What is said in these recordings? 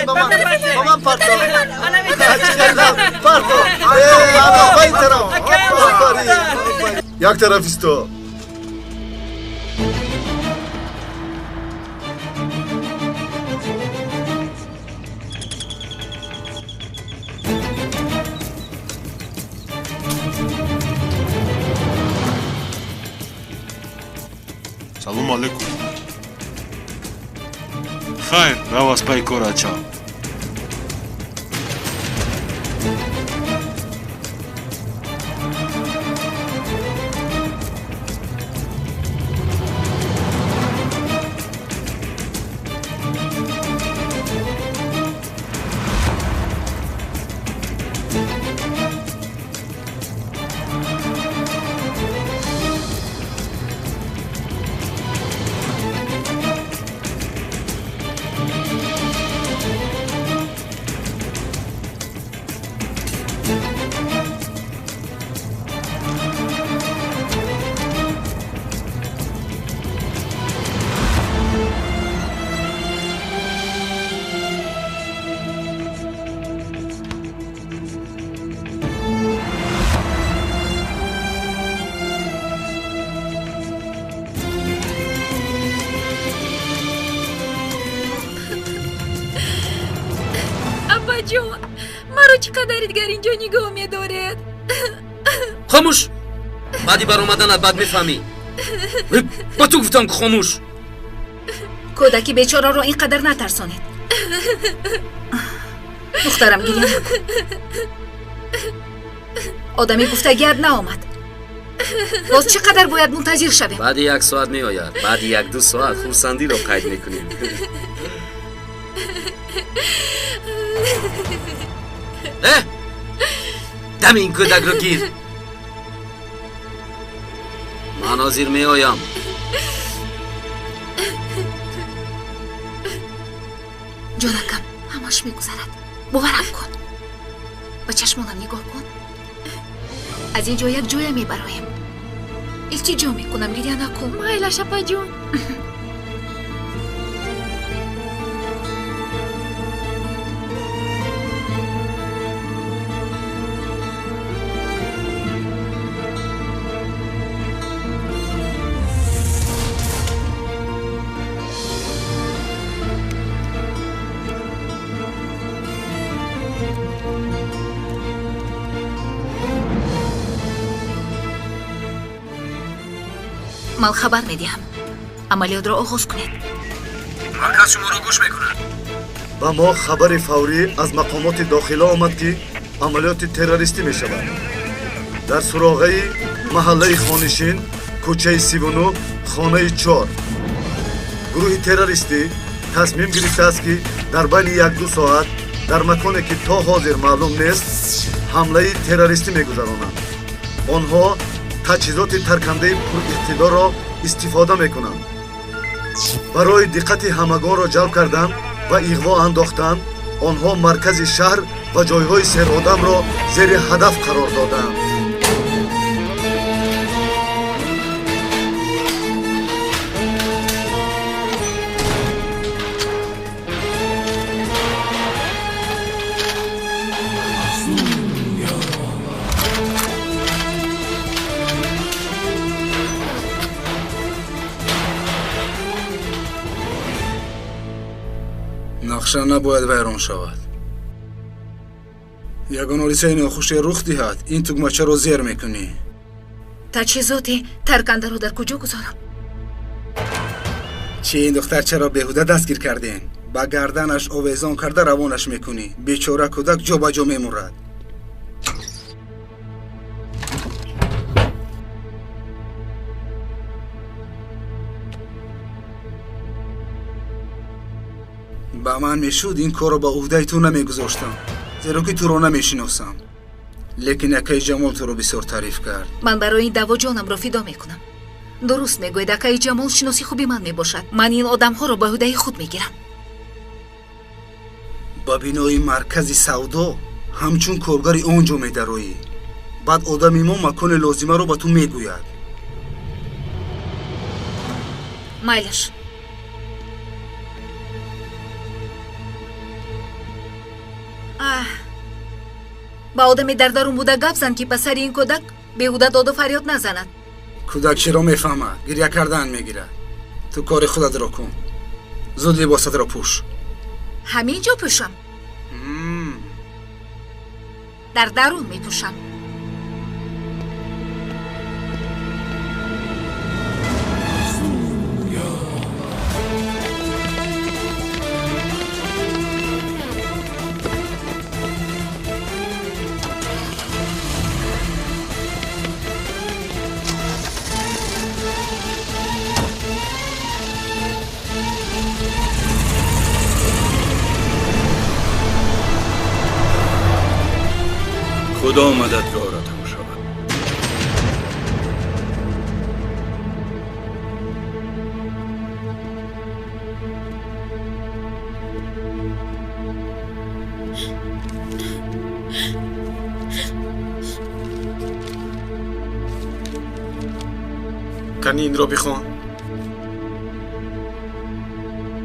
Ба ман парто. Парто. Ба ин тараф. Як тараф исто. Салом алейкум. Хайр, рав аз пай кор ача. Апаҷон, маро чӣ қадари дигар инҷо нигоҳ медоред? Хомӯш! Баъди баромаданат бад мефаҳмӣ. Ба ту гуфтам ки хомӯш! Кӯдаки бечораро ин қадар натарсонед. Духтарам, гиря накун. Одами гуфтагият наомад. Боз чӣ қадар бояд мунтазир шавем? Баъди як соат меояд. Баъди як-ду соат хурсандиро қайд мекунем. Э! Дами ин кӯдакро гир! Ман ҳозир меоям. Ҷонакам, ҳамаш мегузарад. Боварам кун. Ба чашмонам нигоҳ кун. Аз ин ҷо як ҷоя мебароем. Илтиҷо мекунам, гиря накун. Майлаш, апаҷон. Ман хабар медиҳам. Амалиётро оғоз кунед. Марказ шуморо гӯш мекунад. Ба мо хабари фаврӣ аз мақомоти дохила омад, ки амалиёти террористӣ мешавад. Дар суроғаи маҳаллаи Хонишин, кӯчаи 39, хонаи 4. Гурӯҳи террористӣ тасмим гирифтааст, ки дар байни як-ду соат дар маконе, ки то ҳозир маълум нест, ҳамлаи террористӣ мегузаронанд. Онҳо таҷҳизоти таркандаи пуриқтидорро истифода мекунанд. Барои диққати ҳамагонро ҷалб кардан ва иғво андохтан, онҳо маркази шаҳр ва ҷойҳои серодамро зери ҳадаф қарор додаанд. Нақша набояд вайрон шавад. Ягон ҳодисаи нохуше рух диҳад, ин тугмачаро зер мекунӣ. Таҷҳизоти таркандаро дар куҷо гузорам? Чи ин духтарчаро беҳуда дастгир кардем? Ба гарданаш овезон карда равонаш мекунӣ. Бечора кӯдак ҷо ба ҷо мемурад. Ба ман мешуд ин корро ба ӯҳдаи ту намегузоштам, зеро ки туро намешиносам. Лекин акаи Ҷамол туро бисёр таъриф кард. Ман барои ин даъво ҷонамро фидо мекунам. Дуруст мегӯед, акаи Ҷамол шиноси хуби ман мебошад. Ман ин одамҳоро ба ӯҳдаи худ мегирам. Ба бинои маркази савдо ҳамчун коргари он ҷо медароӣ. Баъд одами мо макони лозимаро ба ту мегӯяд. Майлаш. Ба одаме дар дарун буда гап зан, ки ба сари ин кӯдак беҳуда доду фарёд назанад. Кӯдак чиро мефаҳмад? Гиря кардан мегирад. Ту кори худатро кун. Зуд либосатро пӯш. Ҳамин ҷо пӯшам? Дар дарун мепӯшам. Худо мададгоратон шавад. Кани инро бихон.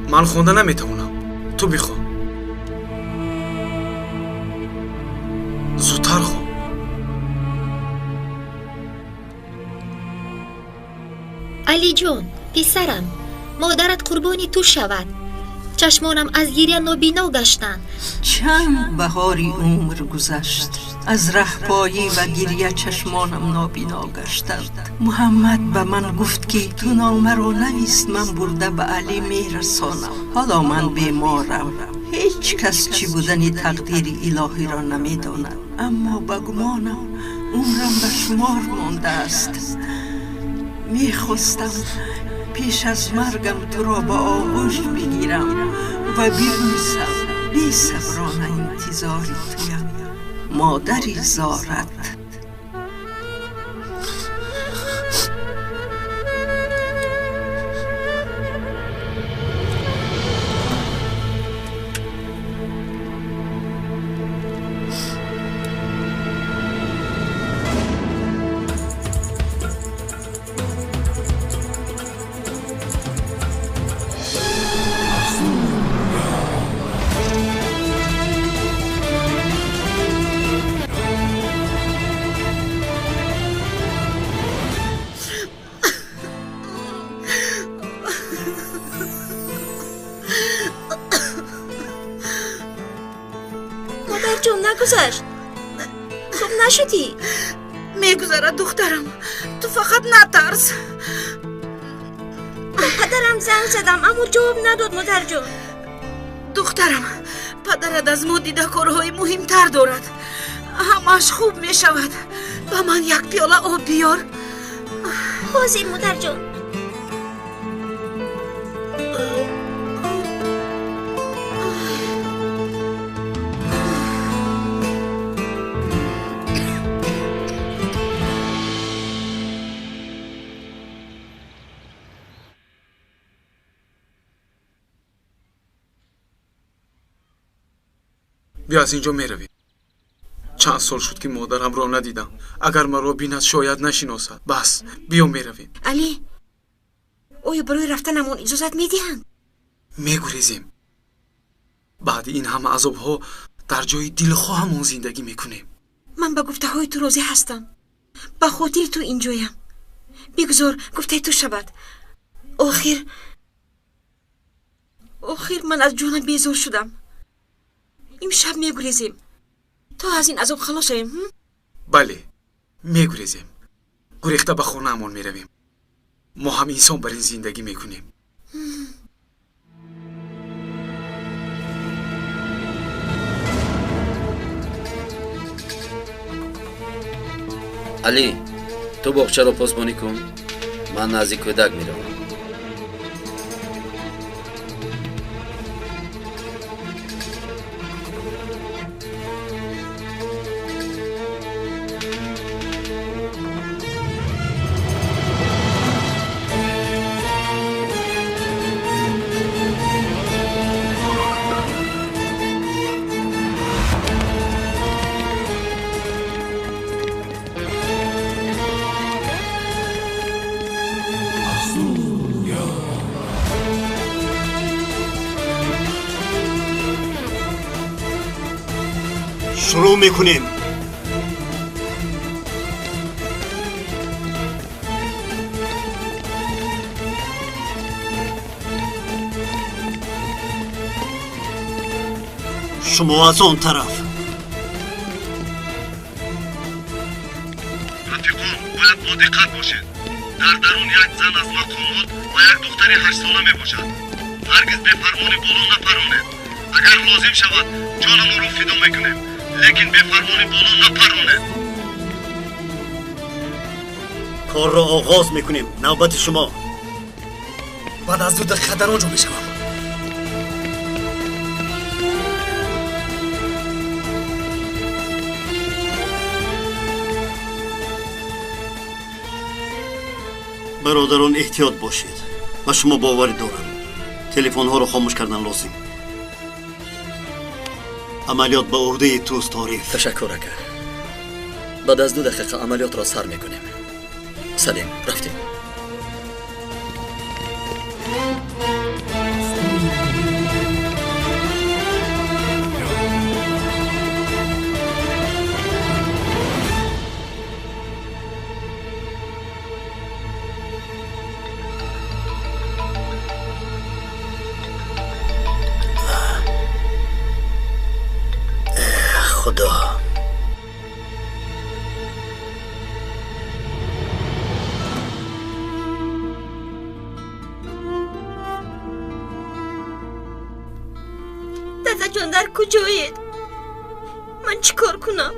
Ман хонда наметавонам. Ту бихон. Зудтар хон. Алиҷон, писарам, модарат қурбони ту шавад. Чашмонам аз гиря нобино гаштанд. Чанд баҳори умр гузашт. Аз раҳпоӣ ва гиря чашмонам нобино гаштанд. Муҳаммад ба ман гуфт, ки ту номаро навис, ман бурда ба Алӣ мерасонам. Ҳоло ман беморам. Ҳеҷ кас чӣ будани тақдири илоҳиро намедонад. Аммо ба гумонам умрам ба шумор мондааст. Мехостам пеш аз маргам туро ба оғӯш бигирам ва бибӯсам. Бесаброна интизори туям, модари зорат. Модарҷон, нагузашт. Хуб нашудӣ? Мегузарад, духтарам. Ту фақат натарс. Ба падарам занг задам, аммо ҷавоб надод, модарҷон. Духтарам, падарат аз мо дида корҳои муҳимтар дорад. Ҳамааш хуб мешавад. Ба ман як пиёла об биёр. Ҳозир, модарҷон. Биё аз инҷо меравем. Чанд сол шуд, ки модарамро надидам. Агар маро бинад, шояд нашиносад. Бас, биё меравем. Алӣ, оё барои рафтанамон иҷозат медиҳанд? Мегурезем. Баъди ин ҳама азобҳо дар ҷои дилхоҳамон зиндагӣ мекунем. Ман ба гуфтаҳои ту розӣ ҳастам. Ба хотири ту инҷоям. Бигузор гуфтаи ту шавад. Охир ман аз ҷонам безор шудам. Имшаб мегурезем то аз ин азоб халос шавем. Бале, мегурезем. Гурехта ба хонаамон меравем. Мо ҳам инсон бар ин зиндагӣ мекунем. Алӣ, ту боғчаро посбонӣ кун. Ман назди кӯдак меравам. Шурӯъ мекунем. Шумо аз он тараф. Рафиқон, бояд бо диққат бошед. Дар дарун як зан аз мақомот ва як духтари ҳаштсола мебошад. Ҳаргиз бефармони боло напаронед. Агар лозим шавад, ҷонамонро фидо мекунем, лекин бефармони боло напаронед. Корро оғоз мекунем. Навбати шумо. Баъд аз 2 дақиқа дар он ҷо мешавам. Бародарон, эҳтиёт бошед. Ба шумо боварӣ дорам. Телефонҳоро хомӯш кардан лозим. Амалиёт ба ӯҳдаи туст, Ориф. Ташаккур, ака. Баъд аз 2 дақиқа амалиётро сар мекунем. Салим, рафтем. Худо. Дадаҷон, дар куҷоед? Ман чӣ кор кунам?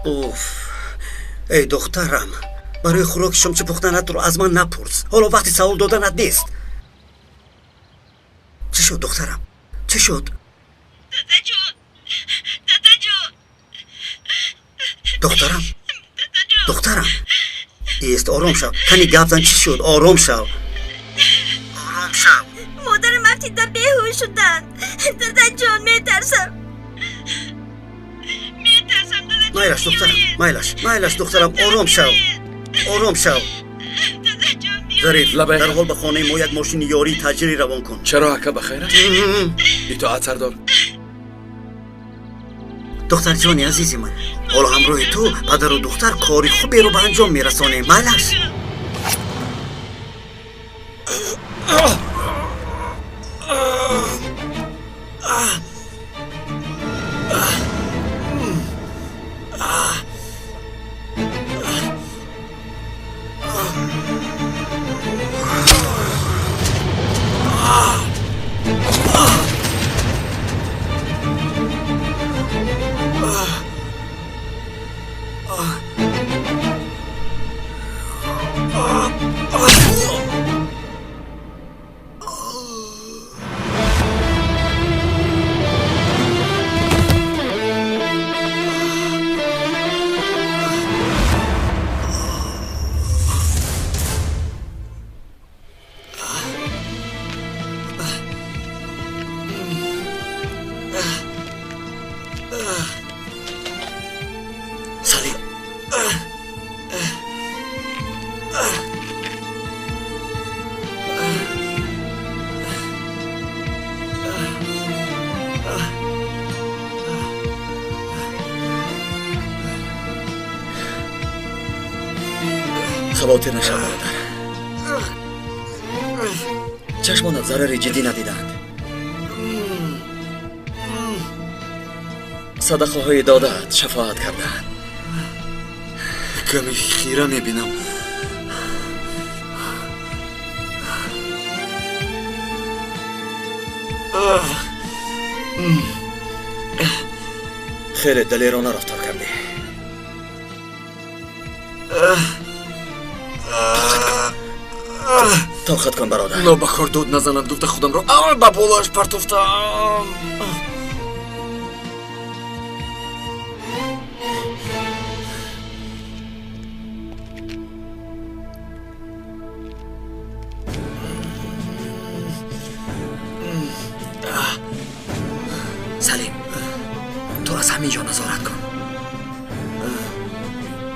Уф, эй духтарам, барои хӯроки шом чӣ пухтанатро аз ман напурс. Ҳоло вақти савол доданат нест. Чӣ шуд, духтарам, чӣ шуд? Дадаҷон, дадаҷон, Духтарам, духтарам, ист, ором шав. Кани гап зан, чӣ шуд? Ором шав, ором шав. Модарам афтида беҳуш шуданд. Дадаҷон, метарсам, метарсам. Майлаш, духтарам, майлаш, майлаш, духтарам, ором шав, ором шав. Зариф, дарҳол ба хонаи мо як мошини ёрии таъҷилӣ равон кун. Чаро, ака, ба хайр аст? Итоат, сардор. Духтарҷони азизи ман, ҳоло ҳамроҳи ту падару духтар кори хуберо ба анҷом мерасонем. Майлаш. Салим, хавотир нашав, бародар. Чашмонат зарари ҷиддӣ надидаанд. Садақаҳои додаат шафоат кардаанд. Каме хира мебинам. Хеле далерона рафтор кардӣ. Тоқат кун, бародар. Нобахор дуд назанад гуфта худамро аввал ба болояш партофтам. Салим, ту аз ҳамин ҷо назорат кун,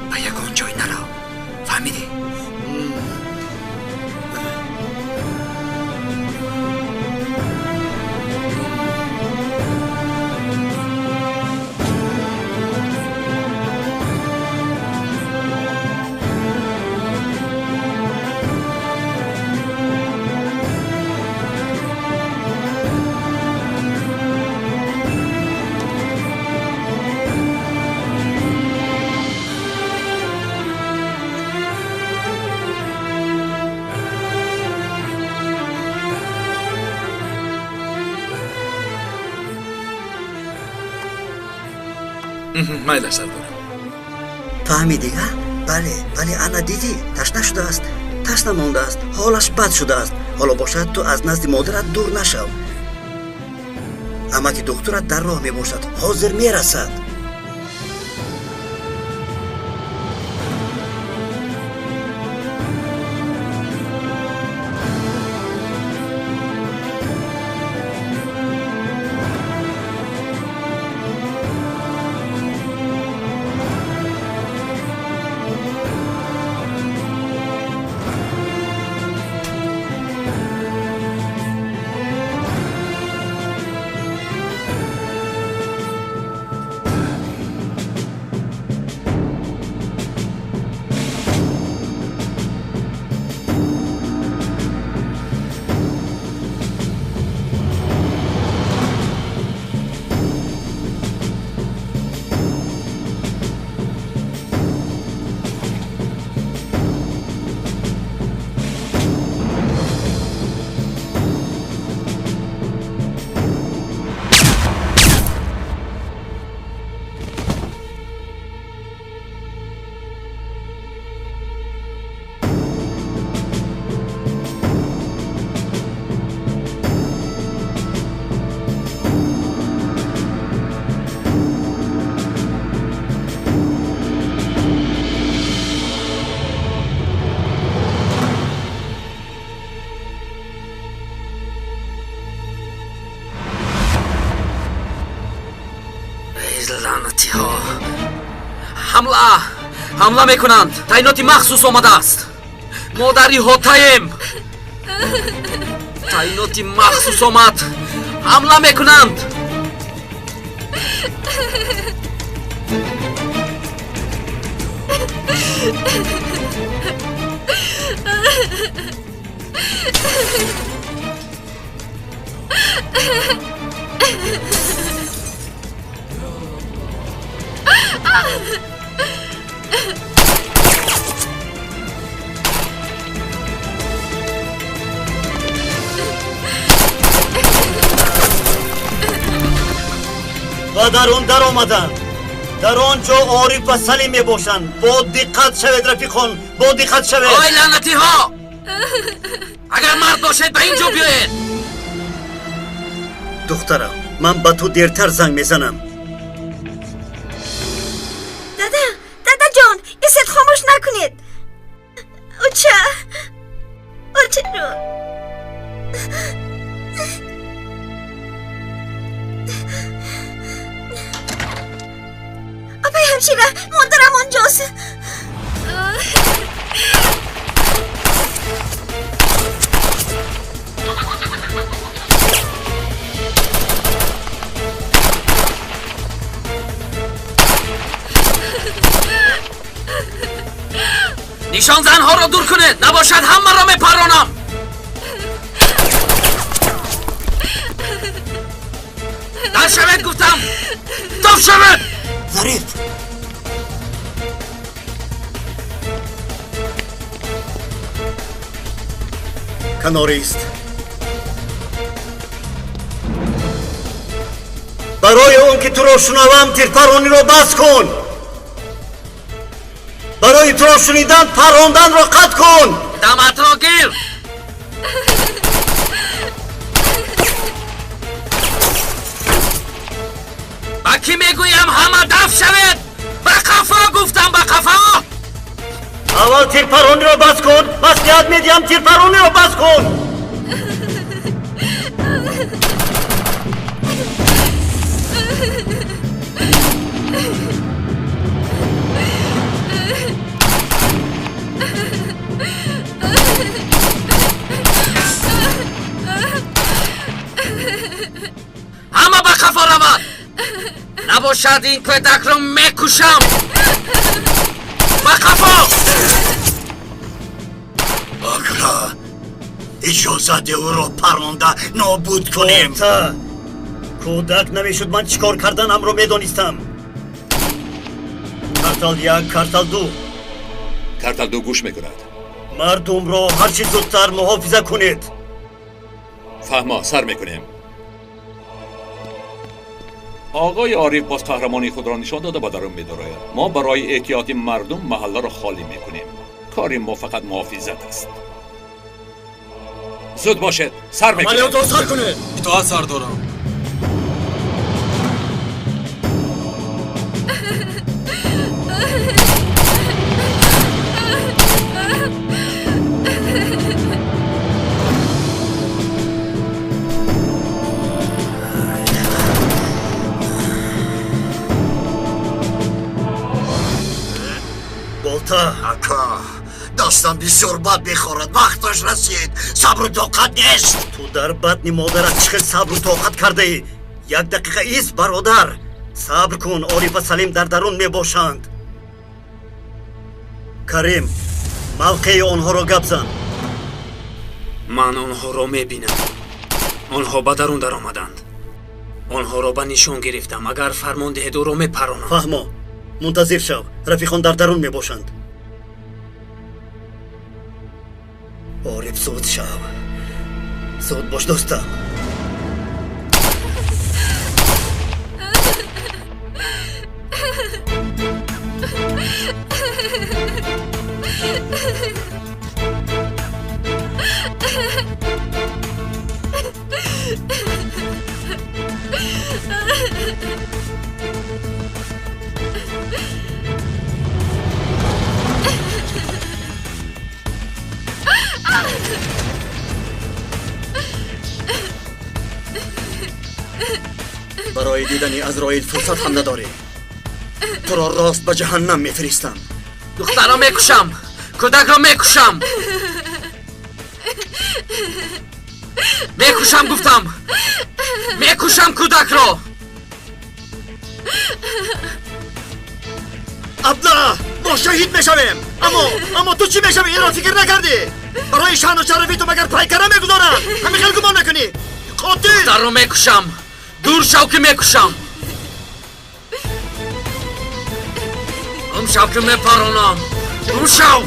ба ягон ҷой нарав, фаҳмидӣ? Майлаш, сардорам. Фаҳмидӣ, а? Бале, бале, ана дидӣ, ташна шудааст, ташна мондааст, ҳолаш бад шудааст. Ҳоло бошад, ту аз назди модарат дур нашав. Амаки духтурат дар роҳ мебошад, ҳозир мерасад. Лаънатиҳо, ҳамла ҳамла мекунанд. Таъиноти махсус омадааст. Мо дар иҳотаем. Таъиноти махсус омад, ҳамла мекунанд. Ва дар он даромаданд. Дар он ҷо Ориф ва Салим мебошанд. Бо диққат шавед, рафиқон, бо диққат шавед. Ой, лаънатиҳо, агар мард бошед, ба ин ҷо биёед. Духтарам, ман ба ту дертар занг мезанам. Дада, дадаҷон, исет, хомӯш накунед. Оча, очаҷон. Апай ҳамшира, модарам онҷост. Нишонзанҳоро дур кунед, набошад ҳамаро мепаронам. Дар шавед, гуфтам, тоф шавед. Зариф, канорист. Барои он ки туро шунавам, тирпарониро бас кун. Барои туро шунидан, паронданро қатъ кун. Даматро гир. Ба кӣ мегӯям, ҳама даф шавед. Ба қафо гуфтам, ба қафо. Аввал тирпарониро бас кун. Маслиҳат медиҳам, тирпарониро бас кун. Ҳама ба қафо равад, набошад ин кӯдакро мекушам. Ба қафо. Ака, иҷозат де, ӯро паронда нобуд кунем. Кӯдак намешуд, ман чӣ кор карданамро медонистам. Картал як, Картал ду. Картал ду гӯш мекунад. Мардумро ҳарчи зудтар муҳофиза кунед. Фаҳмо, сар мекунем. Оғои Ориф боз қаҳрамонии худро нишон дода, ба дарун медарояд. Мо барои эҳтиёти мардум маҳалларо холӣ мекунем. Кори мо фақат муҳофизат аст. Зуд бошед, сар мекунем. Амалиётро сар кунед. Итоат, сардорам. Болта. Ака, дастам бисёр бад мехорад. Вақташ расид, сабру тоқат нест. Ту дар батни модарат чӣ хел сабру тоқат кардаӣ? Як дақиқа ист, бародар, сабр кун. Ориф ва Салим дар дарун мебошанд. Карим, мавқеи онҳоро гап зан. Ман онҳоро мебинам. Онҳо ба дарун даромаданд. Онҳоро ба нишон гирифтам. Агар фармон диҳед, ӯро мепаронам. Фаҳмо, мунтазир шав. Рафиқон дар дарун мебошанд. Ориф, зуд шав, зуд бош, дӯстам. Барои дидани Азроил фурсат ҳам надорӣ. Туро рост ба ҷаҳаннам мефиристам. Духтарро мекушам, кӯдакро мекушам. Мекушам гуфтам. Мекушам кӯдакро. Абла, мо шаҳид мешавем. Аммо ту чӣ мешавӣ? Инро фикр накардӣ? Барои шаъну шарафи ту магар пайкара мегузоранд? Ҳамин хел гумон мекунӣ? Қотил! Духтарро мекушам. Дур шав ки мекушам. Гум шав ки мепаронам. Гум шав!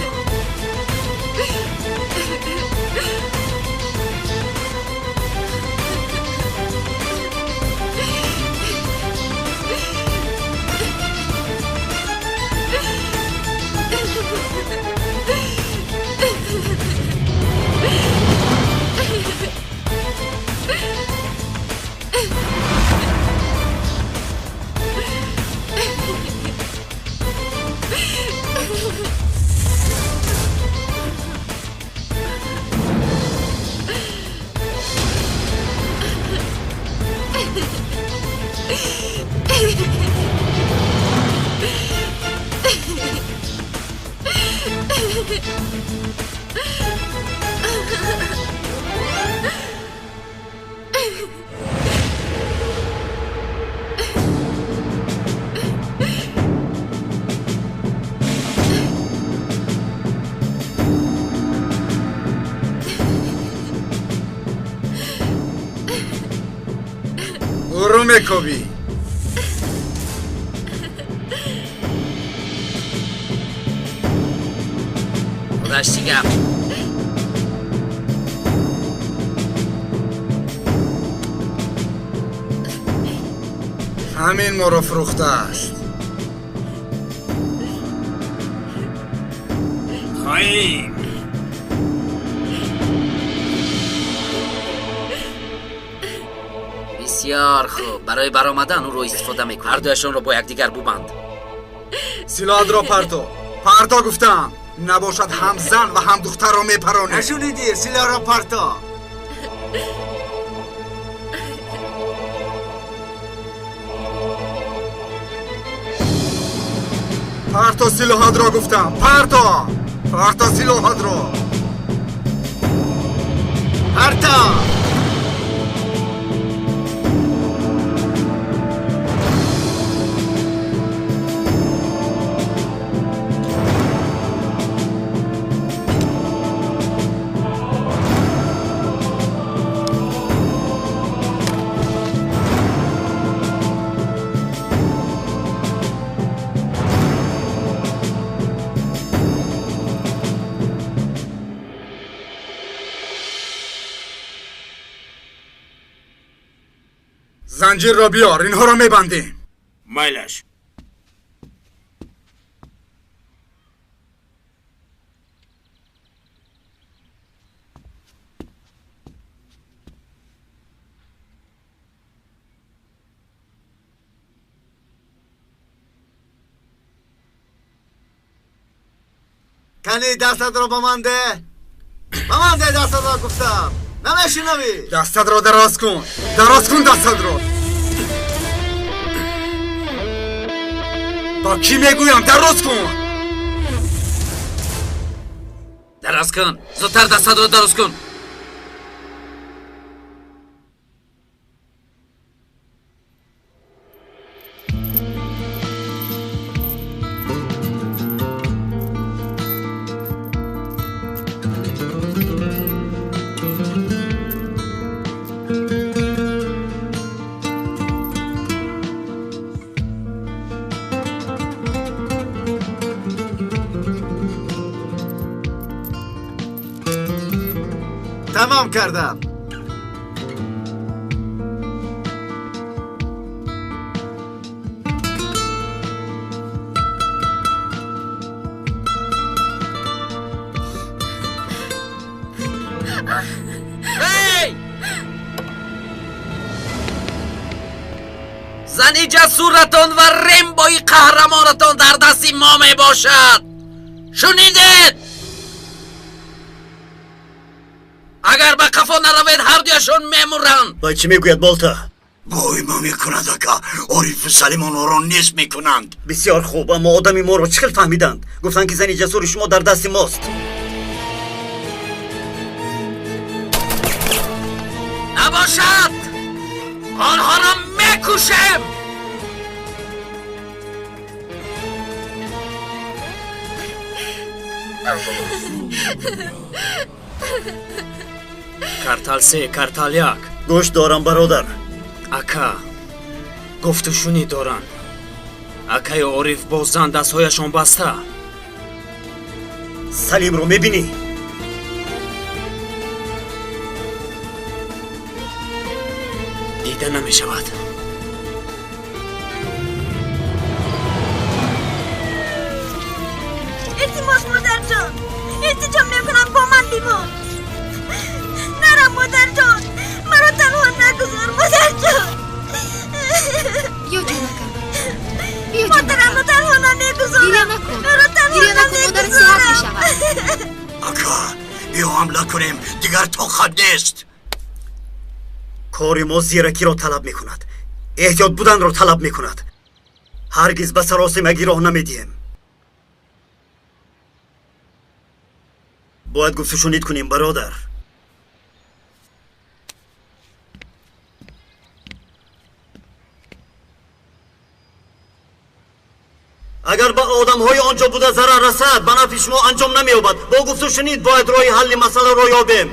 Ӯро мекобӣ. Худаш чӣ гап? Ҳамин моро фурӯхтааст. Хоин! Бисёр хуб. Барои баромадан ӯро истифода мекунем. Ҳардуяшонро бо якдигар бубанд. Силоҳатро парто. Парто гуфтам. Набошад ҳам зан ва ҳам духтарро мепаронем. Нашунидӣ? Силоҳро парто. Парто силоҳатро гуфтам. Парто! Парто силоҳатро. Парто! Занҷирро биёр, инҳоро мебандем. Майлаш. Кани дастатро ба ман деҳ. Ба ман деҳ дастатро гуфтам. Намешунавӣ? Дастатро дароз кун. Дароз кун дастатро. Ба кӣ мегӯям? Дароз кун. Дароз кун. Зудтар дастатро дароз кун. Тамом кардам. Эй! Зани ҷасуратон ва Рембои қаҳрамонатон дар дасти мо мебошад. Шунидед? Агар ба қафо наравед, ҳардуяшон мемуранд. Вай чӣ мегӯяд, Болта? Вой ма мекунад ака. Орифу Салим онҳоро нест мекунанд. Бисёр хуб, аммо одами моро чӣ хел фаҳмиданд? Гуфтанд, ки зани ҷасури шумо дар дасти мост. Набошад, онҳоро мекушем. Картал се, картал як. Гӯш дорам, бародар. Ака, гуфту шунид доранд. Акаи Ориф бо зан дастҳояшон баста. Салимро мебинӣ? Дида намешавад. Илтимос, модарҷон, илтиҷо мекунам, бо ман бимон. Нарам, модарҷон, маро танҳо нагузор, модарҷон. Биё, ҷонакам, биё. Модарамро танҳо намегузорам. Гиря накун. Маро танҳо Гиря накун, модарат сиҳат намегузорам. мешавад. Ака, биё ҳамла кунем, дигар тоқат нест. Кори мо зиракиро талаб мекунад, эҳтиёт буданро талаб мекунад. Ҳаргиз ба саросимагӣ роҳ намедиҳем. Бояд гуфтушунид кунем, бародар. Агар ба одамҳои он ҷо буда зарар расад, ба нафъи шумо анҷом намеёбад. Бо гуфтушунид бояд роҳи ҳалли масъаларо ёбем.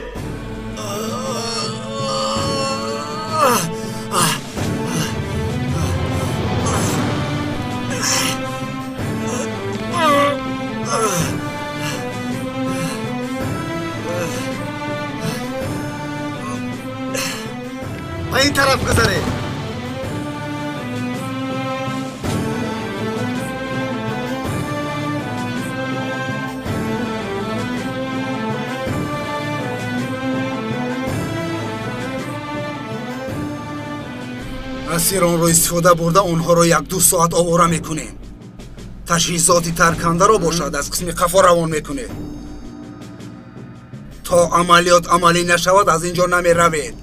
Ба ин тараф гузаред. Асиронро истифода бурда, онҳоро як-ду соат овора мекунем. Таҷҳизоти таркандаро бошад, аз қисми қафо равон мекунед. То амалиёт амалӣ нашавад, аз ин ҷо намеравед.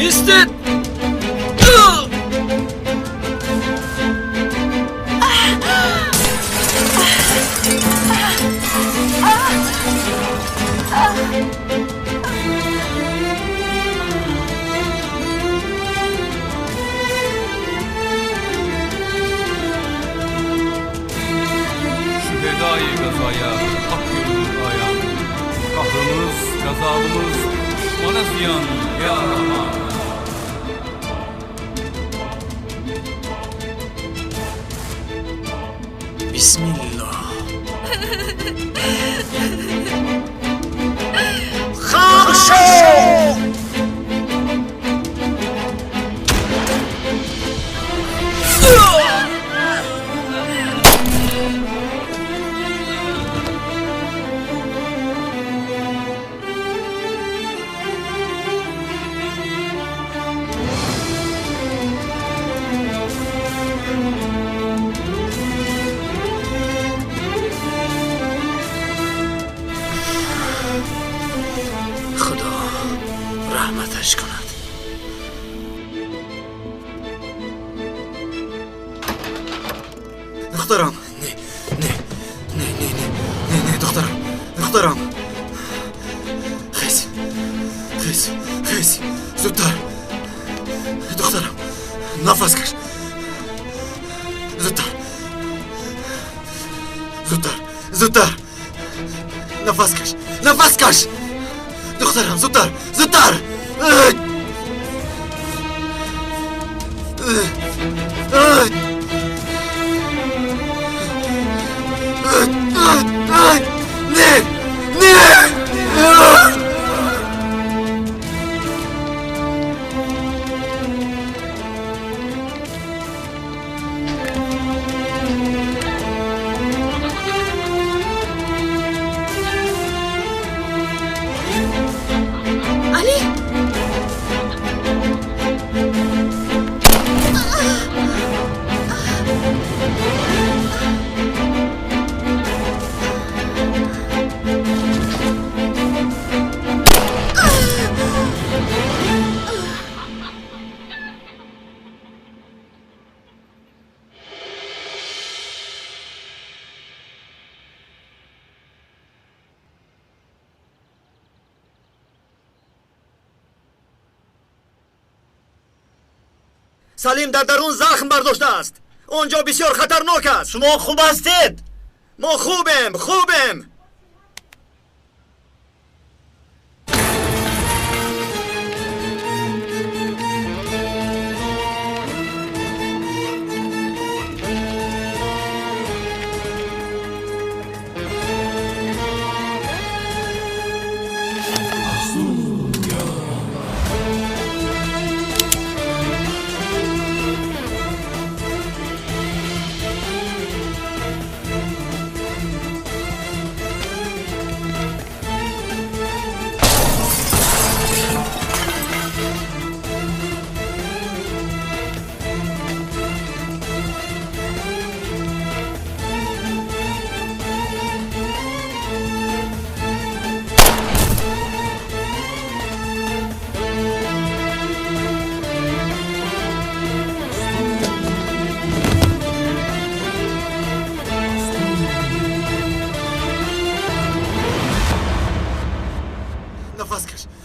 Истед! Şühedai gazaya hak görünür ayan. Kahrımız, gazabımız düşmana ziyan ya Rahman. Бисмиллоҳ. Хақ шав! Духтарам. Не, не, не, не, не, не, не, духтарам. Духтарам. Хез. Хез. Хез. Зудтар. Духтарам. Нафас каш. Зудтар. Зудтар. Зудтар. Нафас каш. Нафас каш. Духтарам, зудтар. Зудтар. Не! Не! Али! Салим дар дарун захм бардоштааст. Он ҷо бисёр хатарнок аст. Шумо хуб ҳастед? Мо хубем, хубем.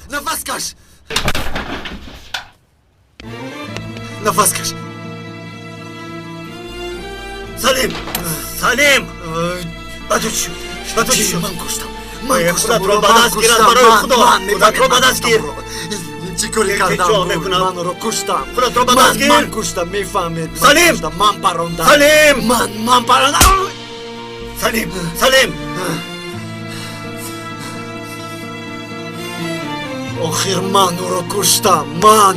Нафас каш. Нафас каш. Салим! Салим! Ба ту чӣ шуд? Ба ту чӣ шуд? Ман куштам. Ман куштам. Худатро ба даст гирад барои Худо. Худатро ба даст гир. Чӣ коре кардам? Ман ӯро куштам. Худатро ба даст гир. Ман куштам, мефаҳмед. Салим! Ман парондам. Салим! Ман парондам. Салим! Салим! Охир ман ӯро куштам. Ман.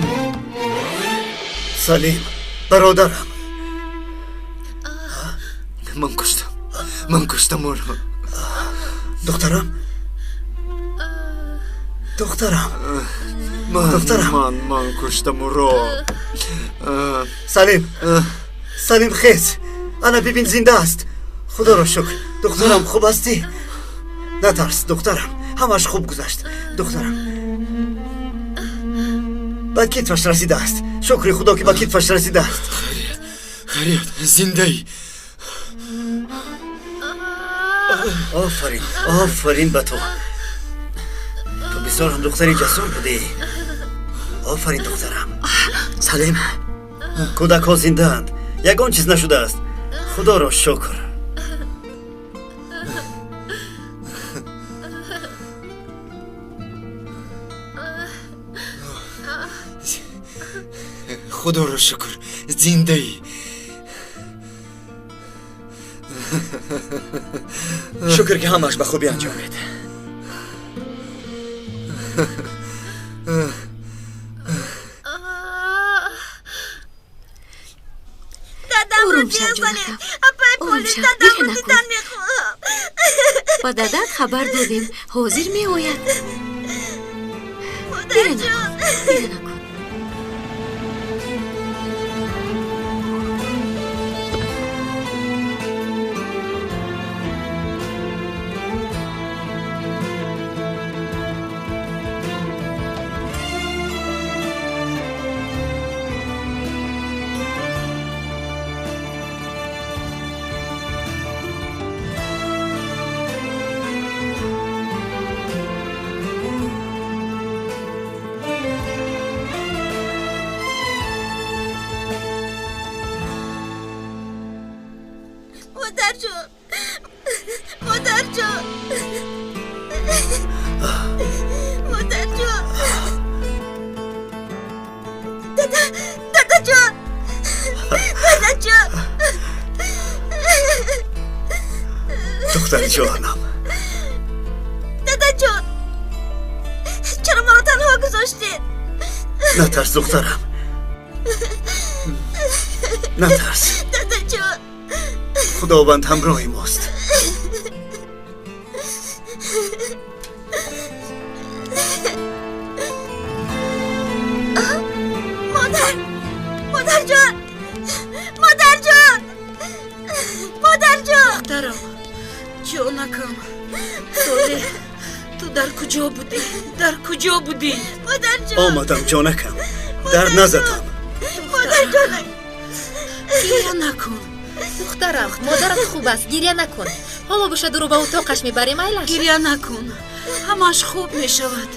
Салим, бародарам. Ман куштам. Ман куштам ӯро. Духтарам? Духтарам. Духтарам. Ман куштам ӯро. Салим. Салим, хез. Ана бибин, зинда аст. Худоро шукр. Духтарам, хуб ҳастӣ? Натарс, духтарам. Ҳамаш хуб гузашт. Духтарам. Ба китфаш расидааст. Шукри Худо, ки ба китфаш расидааст. Хайрият, хайрият, зиндаӣ. Офарин, офарин ба ту. Ту бисёр ҳам духтари ҷасур будӣ. Офарин, духтарам. Салим, кӯдакҳо зиндаанд. Ягон чиз нашудааст. Худоро шукр. Худоро шукр, зиндаӣ. Шукр, ки ҳамааш ба хубӣ анҷомид. Ором шав, ҷонакам. Ором шав, гиря накун. Ба дадат хабар додем, ҳозир меояд. Гиря накун, гиря накун. Модарҷон, модарҷон, модарҷон, дада, дадаҷон, дадаҷон, духтари ҷонам, дадаҷон, чаро маро танҳо гузоштед? Натарс, духтарам, натарс. Дадаҷон, Худованд ҳамроҳи мост. Модар, модарҷон, модарҷон, модарҷон! Духтарам, ҷонакам, Солеҳ, ту дар куҷо будӣ? Дар куҷо будӣ? Модарҷон! Омадам, ҷонакам, дар назадам. Модарҷонак, гиря накун. Духтарам, модарат хуб аст, гиря накун. Ҳоло бошад, ӯро ба утоқаш мебарем, айлаш. Гиря накун, ҳамааш хуб мешавад.